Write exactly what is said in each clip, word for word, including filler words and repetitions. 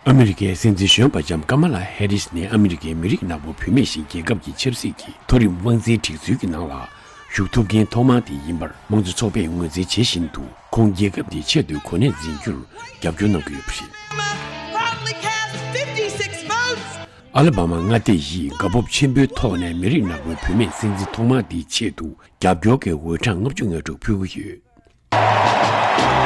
ཨ་མི་རི་ཀའི་སྲིད་འཛིན་གཞོན་པ་ལྕམ་ཀ་མ་ལ་ཧེ་རིས་ནི་ཨ་མི་རི་ཀའི་མི་རིགས་ནག་པོ་བུད་མེད་ཞིག་རྒྱལ་ཁབ་ཀྱི་ཆབ་སྲིད་ཀྱི་མཐོ་རིམ་དབང་འཛིན་སྒྲིག་འཛུགས་ཀྱི་ནང་ལ་ཞུགས་ཐུབ་མཁན་ཐོག་མ་དེ་ཡིན་པར་དམངས་གཙོ་ཚོགས་པས་ངོས་འཛིན་བྱེད་བཞིན་དུ། ཁོང་རྒྱལ་ཁབ་དེའི་ཆེད་དུ་གོ་གནས་འཛིན་རྒྱུར་རྒྱབ་སྐྱོར་གནང་གི་ཡོད་པ་རེད། Proudly cast fifty-six votes. ཨ་ལ་བྷ་མ་མངའ་སྡེ་ཡིས་དགའ་སྤོབས་ཆེན་པོའི་ཐོག་ནས་མི་རིགས་ནག་པོའི་བུད་མེད་སྲིད་འཛིན་ཐོག་མ་དེའི་ཆེད་དུ་རྒྱབ་སྐྱོར་གྱི་འོས་གྲངས་ལྔ་བཅུ་ང་དྲུག་ཕུལ་གྱི་ཡོད།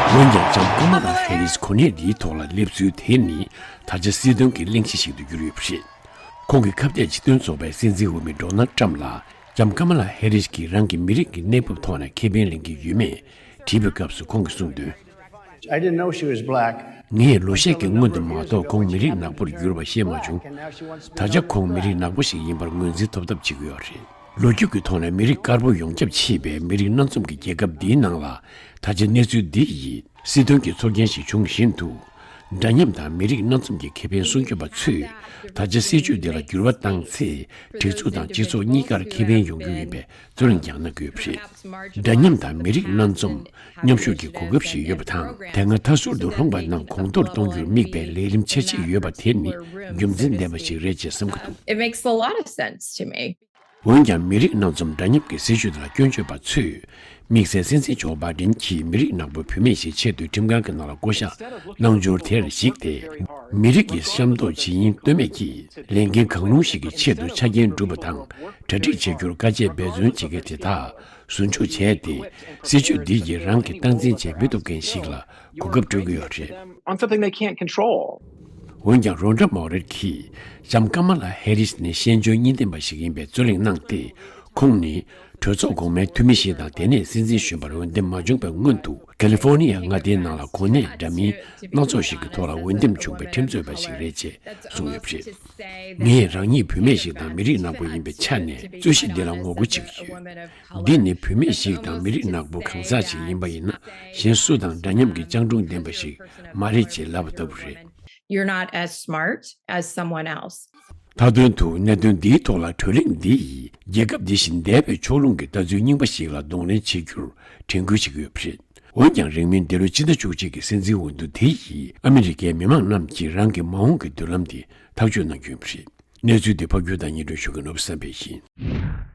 འོན་ཀྱང་ལྕམ་ཀ་མ་ལ་ཧེ་རིས་གོ་གནས་འདིའི་ཐོག་ལ་སླེབས་ཚུལ་དེ་ནི་ད་ཆ་སྲིད་དོན་གྱི་གླེང་གཞི་ཞིག་ཏུ་གྱུར་ཡོད་པ་རེད། ཁོང་གི་ཁ་གཏད་སྤྱི་མཐུན་ཚོགས་པའི་སྲིད་འཛིན་འོས་མི་ཌོ་ནལ་ཊམ་ལ་ལྕམ་ཀ་མ་ལ་ཧེ་རིས་ཀྱིས་རང་གི་མི་རིགས་ཀྱི་གནས་བབ་ཐོག་ནས་ཁེ་ཕན་ལེན་གྱི་ཡོད་མེད་དྲིས་པའི་སྐབས་སུ་ཁོང་གིས་གསུངས་དོན། I didn't know she was black. ངས་ལོ་ཤས་ཀྱི་སྔོན་དུ་མ་གཏོགས་ཁོང་མི་རིགས་ནག་པོར་གྱུར་པ་ཤེས་མ་བྱུང་། ད་ཆ་ཁོང་མི་རིགས་ནག་པོ་ཞིག་ཡིན་པར་ངོས་འཛིན་ཐོབ་ཐབས་བྱེད་ཀྱི་ཡོད་རེད། ལོ་རྒྱུས་ཀྱི་ཐོག་ནས་མི་རིགས་དཀར་པོ་ཡོངས་ཁྱབ་ཕྱེས་པའི་མི་རིགས་སྣ་འཛོམས་ཀྱི་རྒྱལ་ཁབ་འདིའི་ནང་ལ་ད་ཆ་གནས་ཚུལ་འདི་ཡིས་སྲིད་དོན་གྱི་ཚོར་སྐྱེན་ཞིག་བྱུང་བཞིན་དུ། འདྲ་མཉམ་དང་མི་རིགས་སྣ་འཛོམས་ཀྱི་ཁེ་ཕན་སྲུང་སྐྱོབ་པ་ཚོས་ད་ཆ་སྲིད་བྱུས་འདི་ལ་འགྱུར་བ་བཏང་ཚེ་སྒྲིག་འཛུགས་དང་སྤྱི་ཚོགས་གཉིས་ཀར་ཁེ་ཕན་ཡོང་རྒྱུ་ཡིན་པའི་རྩོད་གླེང་ཀྱང་གནང་གི་ཡོད་པ་རེད། འདྲ་མཉམ་དང་མི་རིགས་སྣ་འཛོམས་མཉམ་ཞུགས་ཀྱི་གོ་སྐབས་ཤིག་ཡོད་པ་དང་། དེ་སྔ་མཐའ་ཟུར་དུ་ལྷུང་བ་རྣམས་གོང་མཐོར་གཏོང་རྒྱུར་དམིགས་པའི་ལས་རིམ་འཆར་གཞི་ཡོད་པ་དེ་ནི་རྒྱུ་མཚན་ལྡན་པ་ཞིག་རེད་ཅེས་བསམ་གྱི་འདུག It makes a lot of sense to me. འོན་ཀྱང་མི་རིགས་སྣ་འཛོམས་འདྲ་མཉམ་གྱི་སྲིད་བྱུས་དེ་ལ་སྐྱོན་བརྗོད་པ་ཚོས། དམིགས་བསལ་སྲིད་འཛིན་ཇོ་བྷའི་ཌེན་གྱིས་མི་རིགས་ནག་པོའི་བུད་མེད་ཞིག་ཆེད་དུ་ཁྲིམས་ཁང་གི་ནང་ལ་བསྐོ་གཞག་གནང་འབྱོར་དེར་གཞིགས་ཏེ། མི་རིགས་ཀྱི་ཤ་མདོག་ཇི་ཡིན་ལྟོས་མེད་ཀྱིས་ལས་འགན་གང་རུང་ཞིག་གི་ཆེད་དུ་ཆ་རྐྱེན་བསྒྲུབས་པ་དང་གྲ་སྒྲིག་བྱེད་རྒྱུར་དཀའ་སྤྱད་འབད་བརྩོན་བྱེད་མཁན་དེ་དག་ཟུར་འཇོག་བྱས་ཏེ། སྲིད་བྱུས་འདི་ཡིས་རང་གིས་སྟངས་འཛིན་བྱེད་མི་ཐུབ་མཁན་ཞིག་ལ་གོ་སྐབས་སྤྲོད་ཀྱི་ཡོད་རེད། On something they can't control. འོན་ཀྱང་རོན་ཌ་མོ་རེད་ཀྱིས་ལྕམ་ཀ་མ་ལ་ཧེ་རིས་ནི་ཤེས་འཇོན་གཉིས་ལྡན་པ་ཞིག་ཡིན་པའི་རྩོད་གླེང་གནང་སྟེ། ཁོང་ནི་གྲོས་ཚོགས་གོང་མའི་འཐུས་མི་ཞིག་དང་དེ་ནས་སྲིད་འཛིན་གཞོན་པར་འོས་འདེམས་མ་བྱུང་བའི་སྔོན་དུ་ཀ་ལི་ཧྥོ་ནི་ཡ་མངའ་སྡེའི་ནང་ལ་གོ་གནས་འདྲ་མིན་སྣ་ཚོགས་ཤིག་གི་ཐོག་ལ་འོས་འདེམས་བྱུང་བའི་ཁྲིམས་རྩོད་པ་ཞིག་རེད་ཅེས་གསུངས་ཡོད་པ་རེད། ངས་རང་ཉིད་བུད་མེད་ཞིག་དང་མི་རིགས་ནག་པོ་ཡིན་པའི་ཆ་ནས་རྩོད་གཞི་འདི་ལ་ངོ་རྒོལ་བྱེད་ཀྱི་ཡོད། འདི་ནི་བུད་མེད་ཞིག་དང་མི་རིགས་ནག་པོ་གང་ཟག་ཅིག་ཡིན་པ་ཡིན་ན་གཞན་སུ་དང་འདྲ་མཉམ་གྱི་སྤྱང་གྲུང་ལྡན་པ་ཞིག་མ་རེད་ཅེས་ལབ་པ་ལྟ་བུ་རེད། You're not as smart as someone else. མཐའ་དོན་དུ་གནད་དོན་འདིའི་ཐོག་ལ་གྲོས་གླེང་འདི་ཡིས་རྒྱལ་ཁབ་འདི་བཞིན་འདས་པའི་ཕྱོགས་ལྷུང་གི་ལྟ་ཚུལ་རྙིང་པ་ཞིག་ལ་གདོང་ལེན་བྱེད་རྒྱུར་དྲན་སྐུལ་བྱེད་ཀྱི་ཡོད་པ་རེད། འོན་ཀྱང་རིང་མིན་འདི་ལོ་ཕྱི་ཟླ་བཅུ་གཅིག་གི་སྲིད་འཛིན་འོས་བསྡུ་དེ་ཡིས་ཨ་མི་རི་ཀའི་མི་མང་རྣམས་ཀྱིས་རང་གི་མ་འོངས་ཀྱི་མདུན་ལམ་དེ་ཐག་གཅོད་གནང་རྒྱུ་ཡིན་པ་རེད། གནས་ཚུལ་འདི་ཕབ་སྒྱུར་དང་སྙན་སྒྲོན་ཞུ་མཁན་ནོར་བུ་བསམ་འཕེལ་ཡིན།